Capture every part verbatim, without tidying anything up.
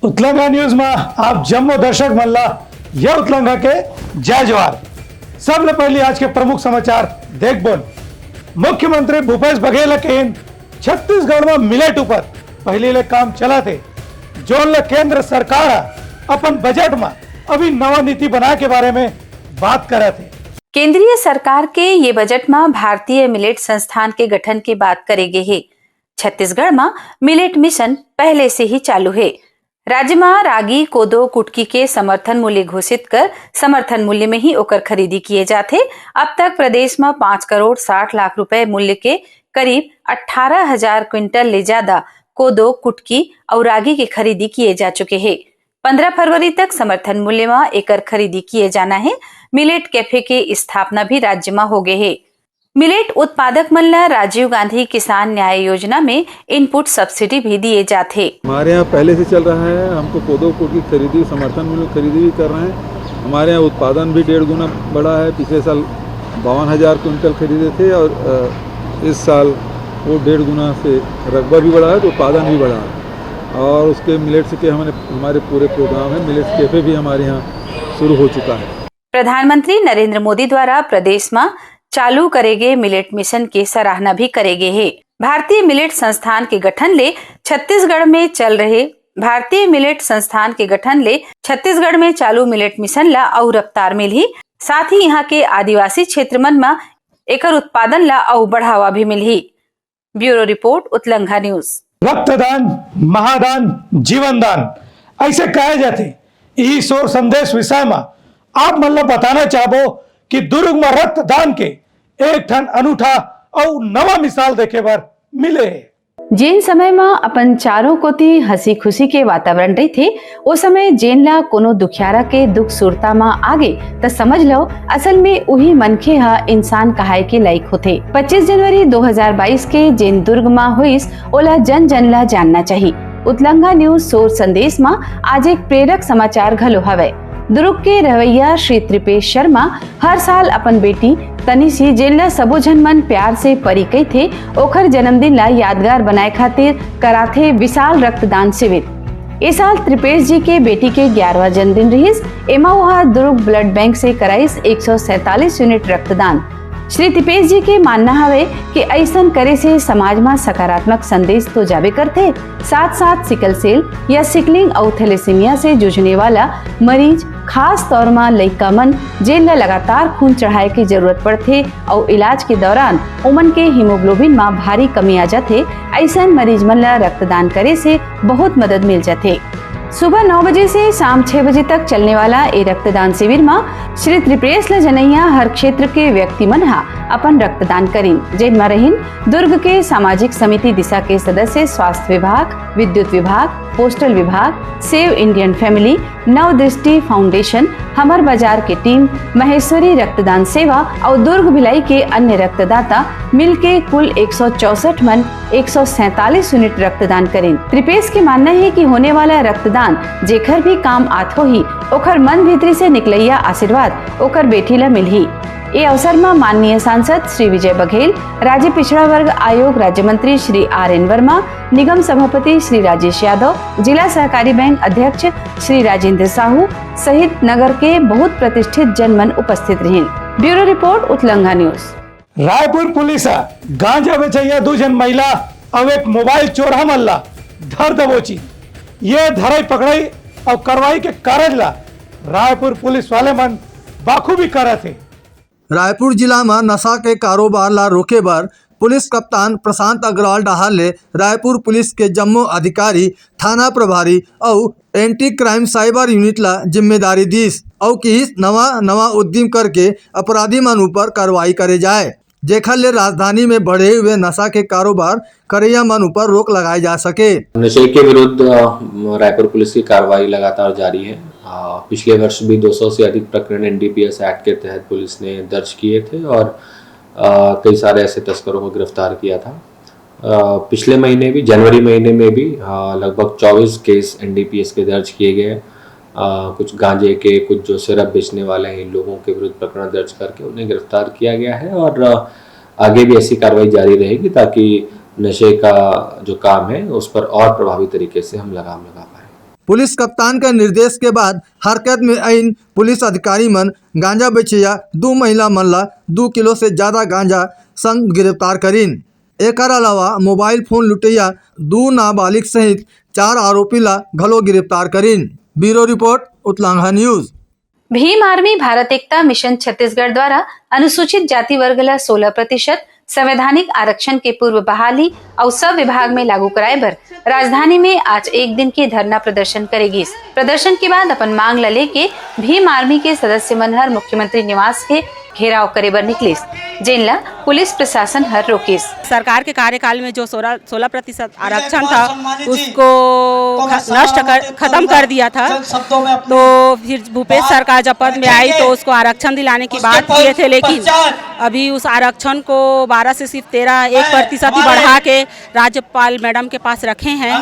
उतलंगा news में आप जम्मो दर्शक मन ला यह उतलंगा के जय जोहार। सबले पहले आज के प्रमुख समाचार देखबोन। मुख्यमंत्री भूपेश बघेल केन छत्तीसगढ़ में मिलेट ऊपर पहले ले काम चला थे, जोन ले केंद्र सरकार ह अपन बजट में अभी नवा नीति बनाए के बारे में बात करत हे। केंद्रीय सरकार के ये बजट म भारतीय मिलेट संस्थान के गठन के बात करे गे हे। छत्तीसगढ़ म मिलेट मिशन पहले से ही चालू हे। राज्य म रागी, कोदो, कुटकी के समर्थन मूल्य घोषित कर समर्थन मूल्य में ही ओकर खरीदी किए जाथे। अब तक प्रदेश म पाँच करोड़ साठ लाख रुपए मूल्य के करीब अट्ठारह हजार क्विंटल ले ज्यादा कोदो, कुटकी अउ रागी के खरीदी किए जा चुके हे। पंद्रह फरवरी तक समर्थन मूल्य म एकर खरीदी किए जाना हे। मिलेट कैफे के स्थापना भी राज्य म हो गे हे। मिलेट उत्पादक मन ल राजीव गांधी किसान न्याय योजना में इनपुट सब्सिडी भी दिए जाथे। हमारे यहाँ पहले से चल रहा है, हमको कोदो कुटकी खरीदी, समर्थन मूल्य खरीदी भी कर रहे हैं। हमारे यहाँ उत्पादन भी डेढ़ गुना बढ़ा है। पिछले साल बावन हजार क्विंटल खरीदे थे और, अ, इस साल वो डेढ़ गुना से रकबा भी बढ़ा है, तो उत्पादन भी बढ़ा है। और उसके मिलेट्स के हमने, हमारे पूरे प्रोग्राम है, मिलेट्स कैफे भी हमारे यहाँ शुरू हो चुका है। प्रधानमंत्री नरेंद्र मोदी द्वारा प्रदेश म चालू करे गे मिलेट मिशन के सराहना भी करे गे हे। भारतीय मिलेट संस्थान के गठन ले छत्तीसगढ़ में चल रहे, भारतीय मिलेट संस्थान के गठन ले छत्तीसगढ़ में चालू मिलेट मिशन ला अउ रफ्तार मिलही, साथ ही यहाँ के आदिवासी क्षेत्र मन म एकर उत्पादन ला अउ बढ़ावा भी मिलही। Bureau report, Utlangha news. रक्तदान, महादान, जीवन दान, ऐसे कहे जाथे। यही शोर संदेश विषय में आप मन ला बताना चाहबो कि दुर्ग में रक्तदान के एक ठन अनूठा अउ नवा मिसाल देखे बर मिले हे। जेन समय म अपन चारों कोति हंसी खुशी के वातावरण रहिथे, ओ समय जेन ला कोनो दुखियारा के दुख सुरता म आगे, त समझ लो, असल में उही मनखे ह इंसान कहाए के लायक होथे। पच्चीस जनवरी दो हज़ार बाईस के जेन दुर्ग म होइस, ओला जन जन ला जानना चाही। उतलंगा न्यूज सोर संदेश म आज एक प्रेरक समाचार घलो हवय। दुर्ग के रहवैया श्री त्रिपेश शर्मा हर साल अपन बेटी तनिषी, जेन ला सबो झन मन प्यार से परी कहिथे, ओखर जन्मदिन ला यादगार बनाए खातिर कराथे विशाल रक्तदान शिविर। ए साल त्रिपेश जी के बेटी के ग्यारहवाँ जन्मदिन रिहिस। एमा ओहा दुर्ग ब्लड बैंक से कराइस एक सौ सैंतालीस यूनिट रक्तदान। श्री त्रिपेश जी के मानना हवे कि अइसन करे से समाज म सकारात्मक संदेश तो जाबे करथे, साथ-साथ सिकल सेल या सिकलिंग अउ थैलेसीमिया से जूझने वाला मरीज, खास तौर म लइका मन, जेन ल लगातार खून चढ़ाए के जरूरत पड़थे अउ इलाज के दौरान ओमन के हीमोग्लोबिन म भारी कमी आ जाथे, अइसन मरीज मन ल रक्तदान करे से बहुत मदद मिल जाथे। सुबह नौ बजे से शाम छह बजे तक चलने वाला ए रक्तदान शिविर म श्री त्रिपेश ल जनैया हर क्षेत्र के व्यक्ति मन ह अपन रक्तदान करिन, जेन म रहिन दुर्ग के सामाजिक समिति दिशा के सदस्य, स्वास्थ्य विभाग, विद्युत विभाग, पोस्टल विभाग, सेव इंडियन फैमिली, नव दृष्टि फाउंडेशन, हमर बाजार के टीम, महेश्वरी रक्तदान सेवा अउ दुर्ग भिलाई के अन्य रक्तदाता मिलके कुल एक सौ चौसठ मन एक सौ सैंतालीस यूनिट रक्तदान करिन। त्रिपेश के मानना हे कि होने वाला रक्तदान जेखर भी काम आत होही, ओखर मन भीतरी से निकलैया आशीर्वाद ओकर बेटी ल मिलही। ए अवसर म माननीय सांसद श्री विजय बघेल, राज्य पिछड़ा वर्ग आयोग राज्य मंत्री श्री आर एन वर्मा, निगम सभापति श्री राजेश यादव, जिला सहकारी बैंक अध्यक्ष श्री राजेंद्र साहू सहित नगर के बहुत प्रतिष्ठित जनमन उपस्थित रहिन। Bureau report, Utlangha news. Raipur police ह गांजा बेचैया दू झन महिला अउ एक मोबाइल चोरहा मन ला धर दबोची। ये धरई पकड़ई अउ कार्रवाई के कारज ला रायपुर पुलिस वाले मन बाखूबी करत हे। रायपुर जिला म नशा के कारोबार ला रोके बर पुलिस कप्तान प्रशांत अग्रवाल डहार ले रायपुर पुलिस के जम्मो अधिकारी, थाना प्रभारी अउ एंटी क्राइम साइबर यूनिट ला जिम्मेदारी दीस अउ किहिस नवा नवा उद्यम करके अपराधी मन ऊपर कार्रवाई करे जाए, जेखर ले राजधानी में बढ़े हुए नशा के कारोबार करैया मन ऊपर रोक लगाए जा सके। नशे के विरुद्ध, अ, रायपुर पुलिस की कार्रवाई लगातार जारी है। अ, पिछले वर्ष भी दो सौ से अधिक प्रकरण एनडीपीएस एक्ट के तहत पुलिस ने दर्ज किए थे और, अ, कई सारे ऐसे तस्करों को गिरफ्तार किया था। अ, पिछले महीने भी, जनवरी महीने में भी, अ, लगभग चौबीस केस एनडीपीएस के दर्ज किए गए। अ, कुछ गांजे के, कुछ जो सिरप बेचने वाले हैं, इन लोगों के विरुद्ध प्रकरण दर्ज करके उन्हें गिरफ्तार किया गया है और, अ, आगे भी ऐसी कार्रवाई जारी रहेगी, ताकि नशे का जो काम है, उस पर और प्रभावी तरीके से हम लगाम लगा पाएं। पुलिस कप्तान के निर्देश के बाद हरकत में आइन पुलिस अधिकारी मन गांजा बेचइया दू महिला मन ला दू किलो से ज्यादा गांजा संग गिरफ्तार करिन। एकर अलावा मोबाइल फोन लुटइया दू नाबालिग सहित चार आरोपी ला घलो गिरफ्तार करिन। Bureau report, Utlangha news. Bhim Army Bharat Ekta mission Chhattisgarh द्वारा अनुसूचित जाति वर्ग ला सोलह प्रतिशत संवैधानिक आरक्षण के पूर्व बहाली अउ सब विभाग में लागू कराए बर राजधानी में आज एक दिन के धरना प्रदर्शन करे गिस। प्रदर्शन के बाद अपन मांग ला लेके भीम आर्मी के सदस्य मन हर मुख्यमंत्री निवास के घेराव करे बर निकलिस, जेन ला पुलिस प्रशासन हर रोकिस। सरकार के कार्यकाल में जो सोलह सोलह प्रतिशत आरक्षण था, उसको ख-, नष्ट कर, खत्म कर दिया था। तो फिर भूपेश सरकार जब पद में आई तो उसको आरक्षण दिलाने की बात किए थे, लेकिन अभी उस आरक्षण को बारह से सिर्फ तेरह, एक प्रतिशत ही बढ़ा के राज्यपाल मैडम के पास रखे हैं।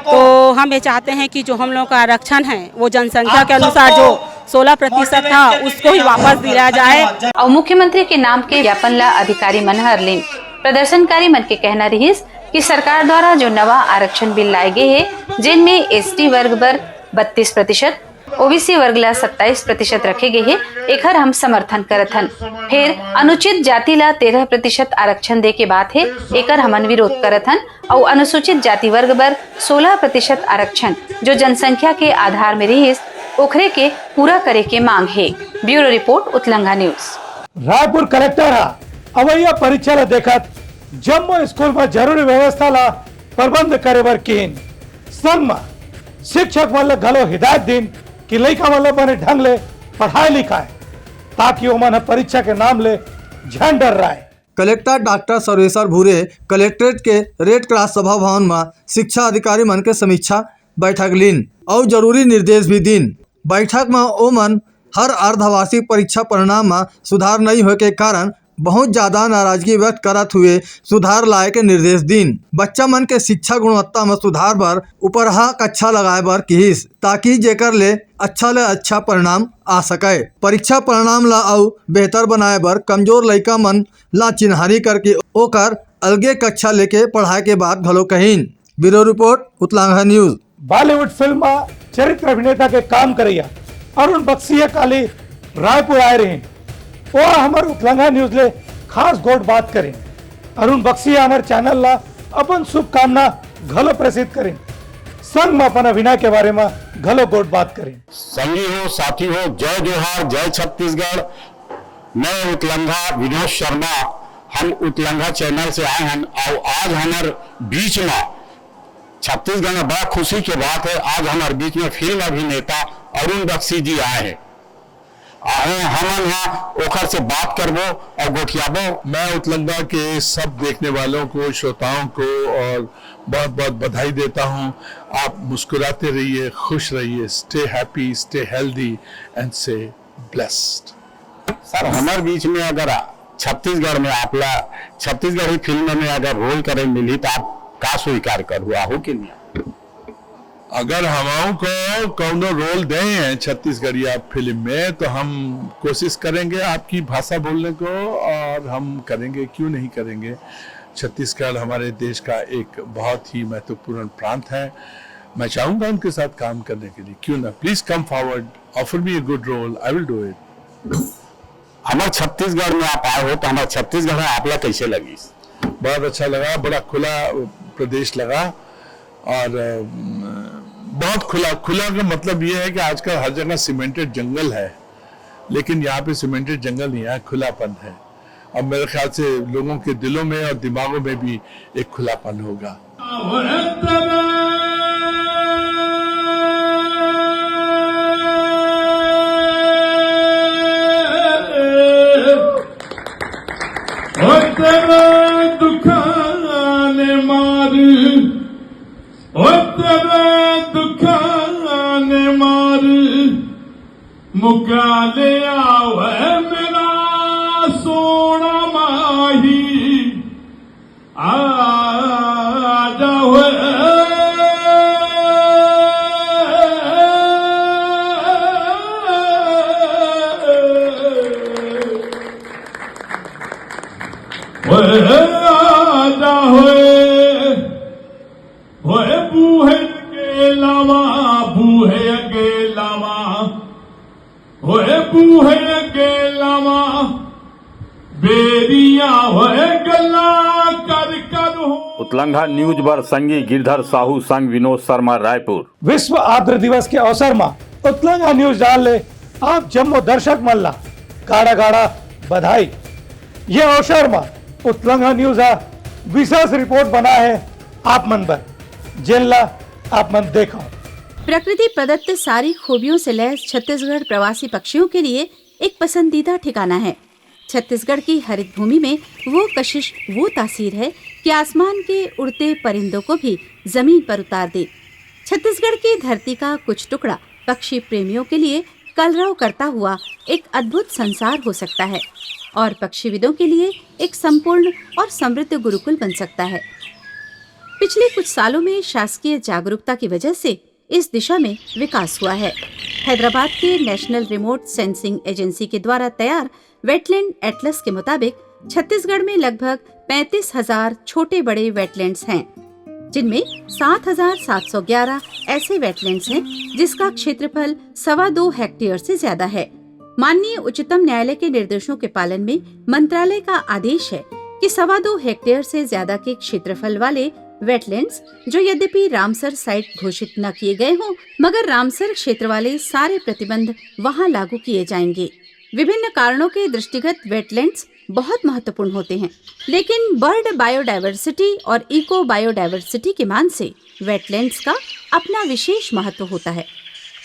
तो हम ये चाहते हैं कि जो हम लोगों का आरक्षण है, वो जनसंख्या के अनुसार जो सोलह प्रतिशत था, उसको ही वापस दिया जाए। अउ मुख्यमंत्री के नाम के ज्ञापन ला अधिकारी मन हर लीन। प्रदर्शनकारी मन के कहना रिहिस कि सरकार द्वारा जो नवा आरक्षण बिल लाए गे हे, जेन में एसटी वर्ग बर बत्तीस प्रतिशत, ओबीसी वर्ग ला सत्ताईस प्रतिशत रखे गे हे, एखर हम समर्थन करत हन। फेर अनुचित जाति ला तेरह प्रतिशत आरक्षण दे के बात हे, एकर हमन विरोध करत हन। अउ अनुसूचित जाति वर्ग बर सोलह प्रतिशत आरक्षण, जो जनसंख्या के आधार में रिहिस, ओखरे के पूरा करे के मांग हे। Bureau report, Utlanga news. Raipur collector ह अवइया परीक्षा ल देखत जम्मो स्कूल म जरूरी व्यवस्था ल प्रबंध करे बर किहिन। संग म शिक्षक मन ल घलो हिदायत दिन कि लइका मन ल बने ढंग ले पढ़ाए लिखाए, ताकि ओमन ह परीक्षा के नाम ले झन डर्राए। कलेक्टर डॉक्टर सर्वेश्वर भूरे कलेक्ट्रेट के रेड क्रॉस सभा भवन म शिक्षा अधिकारी मन के समीक्षा बैठक लीन अउ जरूरी निर्देश भी दीन। बैठक म ओमन हर अर्धवार्षिक परीक्षा परिणाम म सुधार नइ होए के कारण बहुत ज्यादा नाराजगी व्यक्त करत हुए सुधार लाए के निर्देश दीन। बच्चा मन के शिक्षा गुणवत्ता म सुधार बर उपरहा कक्षा लगाए बर किहिस, ताकि जेकर ले अच्छा ले अच्छा परिणाम आ सकय। परीक्षा परिणाम ला अउ बेहतर बनाए बर कमजोर लइका मन ला चिन्हारी करके ओकर अलगे कक्षा लेके पढ़ाए के बात घलो कहिन। Bureau report, Utlangha news. Bollywood film म चरित्र अभिनेता के काम करइया अरुण बक्सी ह काली रायपुर आए रहिन। ओह हमर उतलांघा न्यूज ले खास गोठ बात करिन। अरुण बक्सी ह हमर चैनल ला अपन शुभकामना घलो प्रेषित करिन, संग म अपन अभिनय के बारे म घलो गोठ बात करिन। संगी हो, साथी हो, जय जोहार, जय छत्तीसगढ़। मैं उतलंघा विनोद शर्मा, हम उतलंघा चैनल से आए हन। अउ आज हमर बीच म, छत्तीसगढ़ में बड़ा खुशी के बात है, आज हमर बीच में फिल्म अभिनेता अरुण बख्शी जी आए हैं। अउ हमन ह ओखर से बात करबो अउ गोठियाबो। मैं उतलंघा के सब देखने वालों को, श्रोताओं को और बहुत बहुत बधाई देता हूँ। आप मुस्कुराते रहिए, खुश रहिए, stay happy, stay healthy and stay blessed। Sir, हमर बीच में अगर छत्तीसगढ़ में आपला छत्तीसगढ़ी फिल्म में अगर रोल करे मिली तो आप का स्वीकार करू, आहू कि नहीं? अगर हमहू को कौनो रोल दे हैं छत्तीसगढ़िया फिल्म में तो हम कोशिश करेंगे आपकी भाषा बोलने को, और हम करेंगे, क्यों नहीं करेंगे। छत्तीसगढ़ हमारे देश का एक बहुत ही महत्वपूर्ण प्रांत है। मैं चाहूँगा उनके साथ काम करने के लिए, क्यों ना? Please come forward, offer me a good role, I will do it। हमर छत्तीसगढ़ में आप आए हो तो हमर छत्तीसगढ़ में आपला कैसे लगिस? बहुत अच्छा लगा, बड़ा खुला प्रदेश लगा और अ, बहुत खुला। खुला का मतलब ये है कि आजकल हर जगह सीमेंटेड जंगल है, लेकिन यहाँ पे सीमेंटेड जंगल नहीं है, खुलापन है। अब मेरे ख्याल से लोगों के दिलों में और दिमागों में भी एक खुलापन होगा। ਓ ਤੇਰੇ ਦੁੱਖਾਂ ਨੇ ਮਾਰ, ਓ ਤੇਰੇ ਦੁੱਖਾਂ ਨੇ ਮਾਰ, ਮੁਕਾ ਲਿਆ ਵੇ ਮੇਰਾ ਸੋਹਣਾ ਮਾਹੀ। ਆ ਜਾ ਓਏ, ਓਏ ਆ ਜਾ ਓਏ, ਓਏ ਬੂਹੇ ਕੇ ਲਾਵਾਂ। उतलंघा न्यूज बर संगी गिरधर साहू संग विनोद शर्मा, रायपुर। विश्व आर्द्र दिवस के अवसर म उतलंघा न्यूज डाल ले आप जम्मो दर्शक मन ला गाड़ा गाड़ा बधाई। ये अवसर म उतलंघा न्यूज हा विशेष रिपोर्ट बना है आप मन बर, जेन ला आप मन देखो। प्रकृति प्रदत्त सारी खूबियों से लैस छत्तीसगढ़ प्रवासी पक्षियों के लिए एक पसंदीदा ठिकाना है। छत्तीसगढ़ की हरित भूमि में वो कशिश, वो तासीर है कि आसमान के उड़ते परिंदों को भी जमीन पर उतार दे। छत्तीसगढ़ की धरती का कुछ टुकड़ा पक्षी प्रेमियों के लिए कलरव करता हुआ एक अद्भुत संसार हो सकता है और पक्षीविदों के लिए एक संपूर्ण और समृद्ध गुरुकुल बन सकता है। पिछले कुछ सालों में शासकीय जागरूकता की वजह से इस दिशा में विकास हुआ है। हैदराबाद के नेशनल रिमोट सेंसिंग एजेंसी के द्वारा तैयार वेटलैंड एटलस के मुताबिक छत्तीसगढ़ में लगभग पैंतीस हजार छोटे बड़े वेटलैंड्स हैं, जिनमें सात हजार सात सौ ग्यारह ऐसे वेटलैंड्स हैं जिसका क्षेत्रफल सवा दो हेक्टेयर से ज्यादा है। माननीय उच्चतम न्यायालय के निर्देशों के पालन में मंत्रालय का आदेश है कि सवा दो हेक्टेयर से ज्यादा के क्षेत्रफल वाले वेटलैंड्स, जो यद्यपि रामसर साइट घोषित न किए गए हों, मगर रामसर क्षेत्र वाले सारे प्रतिबंध वहां लागू किए जाएंगे। विभिन्न कारणों के दृष्टिगत वेटलैंड्स बहुत महत्वपूर्ण होते हैं, लेकिन बर्ड बायोडायवर्सिटी और इको बायोडायवर्सिटी के मान से वेटलैंड्स का अपना विशेष महत्व होता है।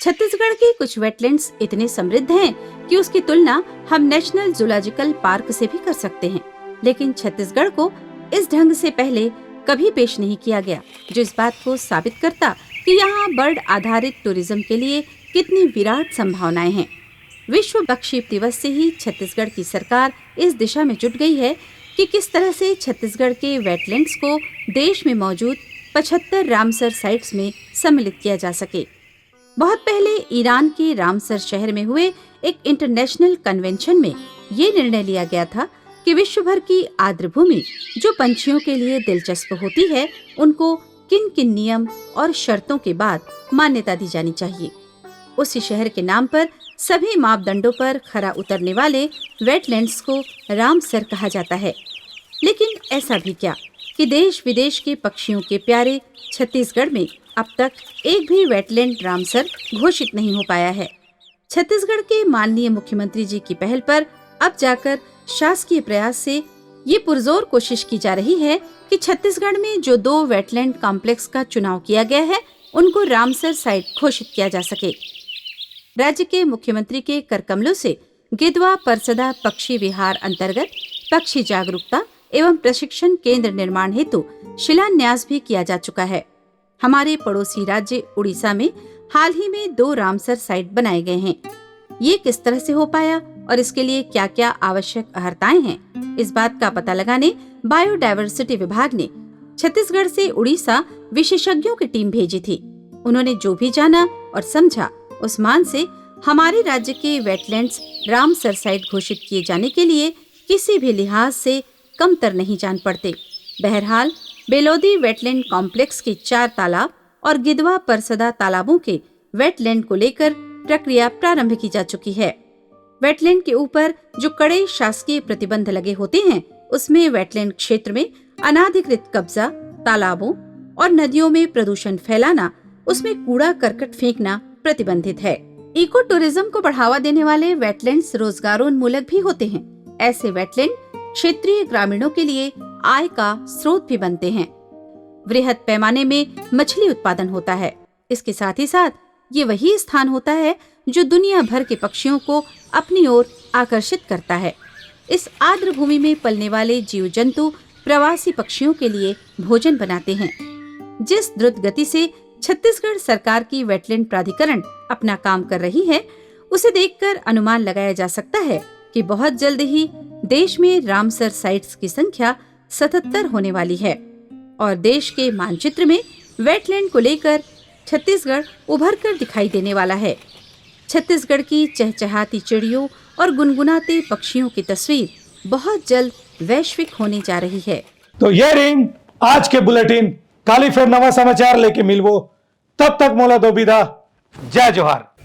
छत्तीसगढ़ के कुछ वेटलैंड्स इतने समृद्ध हैं कि उसकी तुलना हम नेशनल जूलॉजिकल पार्क से भी कर सकते हैं, लेकिन छत्तीसगढ़ को इस ढंग से पहले कभी पेश नहीं किया गया, जो इस बात को साबित करता कि यहाँ बर्ड आधारित टूरिज्म के लिए कितनी विराट संभावनाएं हैं। विश्व पक्षी दिवस से ही छत्तीसगढ़ की सरकार इस दिशा में जुट गई है कि किस तरह से छत्तीसगढ़ के वेटलैंड्स को देश में मौजूद पचहत्तर रामसर साइट्स में सम्मिलित किया जा सके। बहुत पहले ईरान के रामसर शहर में हुए एक इंटरनेशनल कन्वेंशन में ये निर्णय लिया गया था कि विश्व भर की आर्द्र भूमि, जो पंछियों के लिए दिलचस्प होती है, उनको किन किन नियम और शर्तों के बाद मान्यता दी जानी चाहिए। उसी शहर के नाम पर सभी मापदंडों पर खरा उतरने वाले वेटलैंड्स को रामसर कहा जाता है। लेकिन ऐसा भी क्या कि देश विदेश के पक्षियों के प्यारे छत्तीसगढ़ में अब तक एक भी वेटलैंड रामसर घोषित नहीं हो पाया है। छत्तीसगढ़ के माननीय मुख्यमंत्री जी की पहल पर अब जाकर शासकीय प्रयास से ये पुरजोर कोशिश की जा रही है कि छत्तीसगढ़ में जो दो वेटलैंड कॉम्प्लेक्स का चुनाव किया गया है, उनको रामसर साइट घोषित किया जा सके। राज्य के मुख्यमंत्री के करकमलों से गिदवा परसदा पक्षी विहार अंतर्गत पक्षी जागरूकता एवं प्रशिक्षण केंद्र निर्माण हेतु शिलान्यास भी किया जा चुका है। हमारे पड़ोसी राज्य उड़ीसा में हाल ही में दो रामसर साइट बनाए गए हैं। ये किस तरह से हो पाया और इसके लिए क्या-क्या आवश्यक अहर्ताएं हैं, इस बात का पता लगाने बायोडायवर्सिटी विभाग ने छत्तीसगढ़ से उड़ीसा विशेषज्ञों की टीम भेजी थी। उन्होंने जो भी जाना और समझा, उस मान से हमारे राज्य के वेटलैंड्स रामसर साइट घोषित किए जाने के लिए किसी भी लिहाज से कमतर नहीं जान पड़ते। बहरहाल, बेलोदी वेटलैंड कॉम्प्लेक्स के चार तालाब और गिदवा परसदा तालाबों के वेटलैंड को लेकर प्रक्रिया प्रारंभ की जा चुकी है। वेटलैंड के ऊपर जो कड़े शासकीय प्रतिबंध लगे होते हैं, उसमें वेटलैंड क्षेत्र में अनाधिकृत कब्जा, तालाबों और नदियों में प्रदूषण फैलाना, उसमें कूड़ा करकट फेंकना प्रतिबंधित है। इको टूरिज्म को बढ़ावा देने वाले वेटलैंड्स रोजगारोन्मूलक भी होते हैं। ऐसे वेटलैंड क्षेत्रीय ग्रामीणों के लिए आय का स्रोत भी बनते हैं। वृहद पैमाने में मछली उत्पादन होता है। इसके साथ ही साथ ये वही स्थान होता है जो दुनिया भर के पक्षियों को अपनी ओर आकर्षित करता है। इस आर्द्र भूमि में पलने वाले जीव जंतु प्रवासी पक्षियों के लिए भोजन बनाते हैं। जिस द्रुत गति से छत्तीसगढ़ सरकार की वेटलैंड प्राधिकरण अपना काम कर रही है, उसे देखकर अनुमान लगाया जा सकता है कि बहुत जल्द ही देश में रामसर साइट्स की संख्या सतहत्तर होने वाली है और देश के मानचित्र में वेटलैंड को लेकर छत्तीसगढ़ उभर कर दिखाई देने वाला है। छत्तीसगढ़ की चहचहाती चिड़ियों और गुनगुनाते पक्षियों की तस्वीर बहुत जल्द वैश्विक होने जा रही है। तो ये रहिन आज के बुलेटिन। काली फेर नवा समाचार लेके मिलबो, तब तक मोला दो विदा। जय जोहार।